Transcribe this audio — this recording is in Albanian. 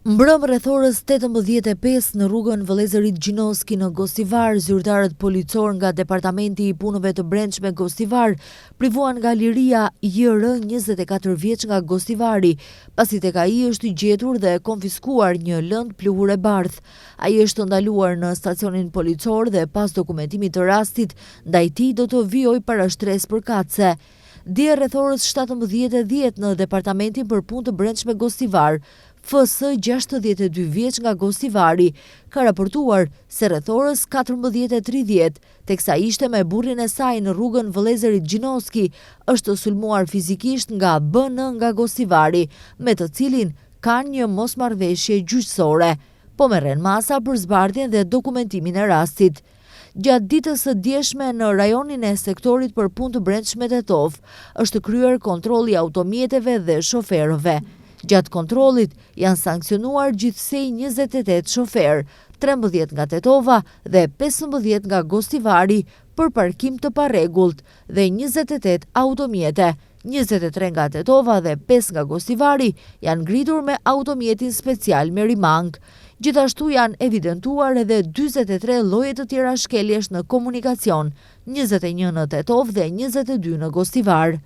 Mbrëmë rreth orës 18:05 në rrugën Vëllezërit Gjinoski në Gostivar, zyrtarët policorë nga Departamenti i Punëve të Brendshme Gostivar privuan nga liria JR 24 vjeç nga Gostivari, pasi tek ai është gjetur dhe konfiskuar një lëndë pluhur e bardhë. Ai është ndaluar në stacionin policor dhe pas dokumentimit të rastit, ndaj tij do të vijojë parashtresë përkatëse. Dje rreth orës 17:10 në Departamentin për Punë të Brendshme Gostivar, FS 62 vjeç nga Gostivari, ka raportuar se rreth orës 14:30, teksa ishte me burrin e saj në rrugën Vëllezërit Gjinoski, është sulmuar fizikisht nga BN nga Gostivari, me të cilin kanë një mosmarrëveshje gjyqësore. Po merren masa për zbardhjen dhe dokumentimin e rastit. Gjatë ditës së djeshme në rajonin e sektorit për punë të brendshme Tetovë, është kryer kontrolli i automjeteve dhe shoferëve. Gjatë kontrollit janë sanksionuar gjithsej 28 shoferë, 13 nga Tetova dhe 15 nga Gostivari për parkim të parregullt dhe 28 automjete, 23 nga Tetova dhe 5 nga Gostivari janë ngritur me automjetin special merimangë. Gjithashtu janë evidentuar edhe 43 lloje të tjera shkeljesh në komunikacion, 21 në Tetovë dhe 22 në Gostivar.